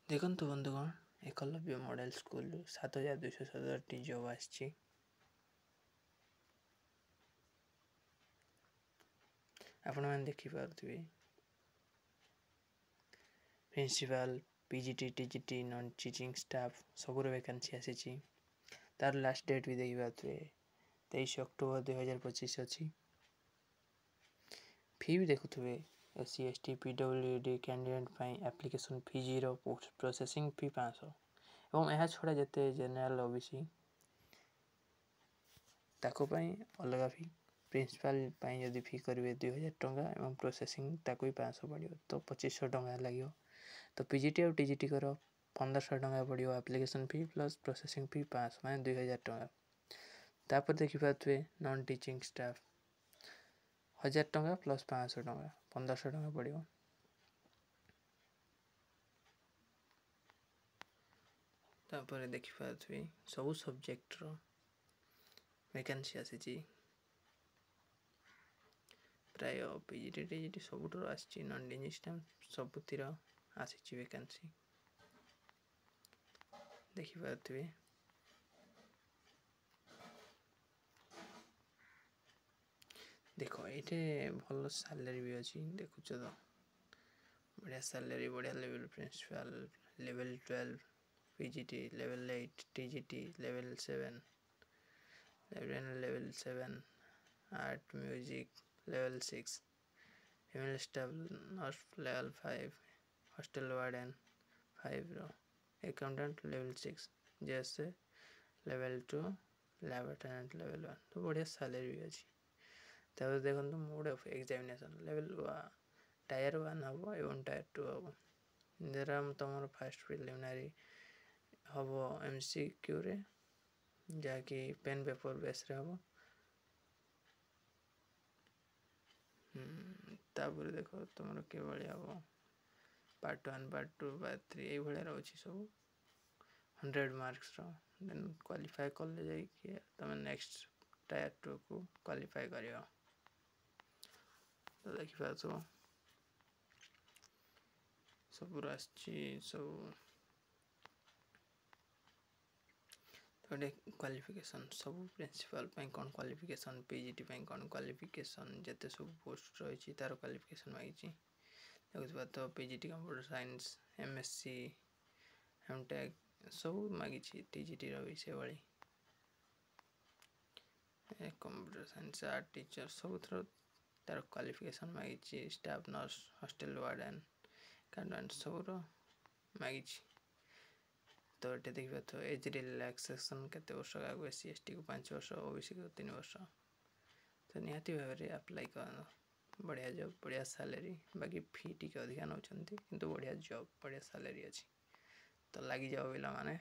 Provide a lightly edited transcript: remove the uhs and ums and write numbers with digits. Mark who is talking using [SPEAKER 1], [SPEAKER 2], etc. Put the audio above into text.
[SPEAKER 1] ଦେଖନ୍ତୁ ବନ୍ଧୁଗଣ, ଏକଲବ୍ୟ ମଡ଼େଲ ସ୍କୁଲରୁ 7217ଟି ଜବ୍ ଆସିଛି। ଆପଣମାନେ ଦେଖିପାରୁଥିବେ, principal, PGT, TGT, non teaching staff ସବୁର ଭ୍ୟାକାନ୍ସି ଆସିଛି। ତାର ଲାଷ୍ଟ ଡେଟ୍ ବି ଦେଖିପାରୁଥିବେ, 23 ଅକ୍ଟୋବର 2025 ଅଛି। ଫି ବି ଦେଖୁଥିବେ, SC, ST, PWD candidate ପାଇଁ application fee 0, processing fee 500 ଏବଂ ଏହା ଛଡ଼ା ଯେତେ ଜେନେରାଲ, OBC, ତାଙ୍କ ପାଇଁ ଅଲଗା ଫି। ପ୍ରିନ୍ସିପାଲ ପାଇଁ ଯଦି ଫି କରିବେ, 2000 ଟଙ୍କା ଏବଂ ପ୍ରୋସେସିଂ ତାକୁ ବି 500 ପଡ଼ିବ, ତ 2500 ଟଙ୍କା ଲାଗିବ। ତ PGT ଆଉ TGTଙ୍କର 1500 ଟଙ୍କା ପଡ଼ିବ application fee plus processing fee 500, ମାନେ 2000 ଟଙ୍କା। ତାପରେ ଦେଖିପାରୁଥିବେ, ନନ୍ ଟିଚିଂ ଷ୍ଟାଫ୍ 1000 ଟଙ୍କା ପ୍ଲସ୍ 500 ଟଙ୍କା, 1500 ଟଙ୍କା ପଡ଼ିବ। ତାପରେ ଦେଖିପାରୁଥିବେ, ସବୁ ସବଜେକ୍ଟର ଭ୍ୟାକାନ୍ସି ଆସିଛି। ପ୍ରାୟ PGT, TGT ସବୁଠାରୁ ଆସିଛି, ନନ୍ ଟିଚିଂ ଷ୍ଟାଫ୍ ସବୁଥିର ଆସିଛି ଭ୍ୟାକାନ୍ସି, ଦେଖିପାରୁଥିବେ। ଦେଖ, ଏଇଠି ଭଲ ସାଲେରୀ ବି ଅଛି, ଦେଖୁଛ ତ? ବଢ଼ିଆ ସାଲେରୀ, ବଢ଼ିଆ level. Principal level 12, PGT level 8, TGT level 7, level 7, art music level 6, female staff nurse level 5, hostel warden 5ର, accountant level 6, JSA level 2, lab attendant level 1। ତ ବଢ଼ିଆ ସାଲେରୀ ବି ଅଛି। ତାପରେ ଦେଖନ୍ତୁ, mode of examination level tier 1 ହେବ ଏବଂ tyre 2 ହେବ। ଯାହା ତୁମର ଫାଷ୍ଟ ପ୍ରିଲିମିନାରୀ ହେବ MCQରେ, ଯାହାକି ପେନ୍ ପେପର୍ ବେସ୍ରେ ହେବ। ତାପରେ ଦେଖ, ତୁମର କିଭଳି ହେବ, part 1, part 2, part 3, ଏଇଭଳିଆ ରହୁଛି ସବୁ 100 ମାର୍କସର। ଦେନ୍ କ୍ୱାଲିଫାଏ କଲେ ଯାଇକି ତୁମେ ନେକ୍ସଟ ଟାୟାର 2କୁ କ୍ୱାଲିଫାଏ କରିବ। ତ ଦେଖିପାରୁଥିବ, ସବୁର ଆସିଛି ସବୁ। ତ ଏଠି କ୍ୱାଲିଫିକେସନ୍ ସବୁ, ପ୍ରିନ୍ସିପାଲ୍ ପାଇଁ କ'ଣ କ୍ୱାଲିଫିକେସନ୍, PGT ପାଇଁ କ'ଣ କ୍ୱାଲିଫିକେସନ୍, ଯେତେ ସବୁ ପୋଷ୍ଟ ରହିଛି ତା'ର କ୍ୱାଲିଫିକେସନ୍ ମାଗିଛି। ଦେଖୁଥିବା ତ, PGT computer science, MSc, MTech ସବୁ ମାଗିଛି। TGTର ବି ସେଭଳି କମ୍ପ୍ୟୁଟର ସାଇନ୍ସ, ଆର୍ଟ ଟିଚର୍, ସବୁଥିର ତା'ର କ୍ୱାଲିଫିକେସନ୍ ମାଗିଛି। Staff nurse, hostel warden, accountant ସବୁର ମାଗିଛି। ତ ଏଠି ଦେଖିପାରୁଥିବ, ଏଜ୍ ରିଲାକ୍ସେସନ୍ କେତେ ବର୍ଷ କାହାକୁ, SC, STକୁ 5 ବର୍ଷ, OBCକୁ 3 ବର୍ଷ। ତ ନିହାତି ଭାବରେ ଆପ୍ଲାଏ କରନ୍ତୁ। ବଢ଼ିଆ ଜବ୍, ବଢ଼ିଆ ସାଲେରୀ। ବାକି ଫି ଟିକେ ଅଧିକା ନେଉଛନ୍ତି, କିନ୍ତୁ ବଢ଼ିଆ ଜବ୍, ବଢ଼ିଆ ସାଲେରୀ ଅଛି। ତ ଲାଗିଯାଅ ପିଲାମାନେ।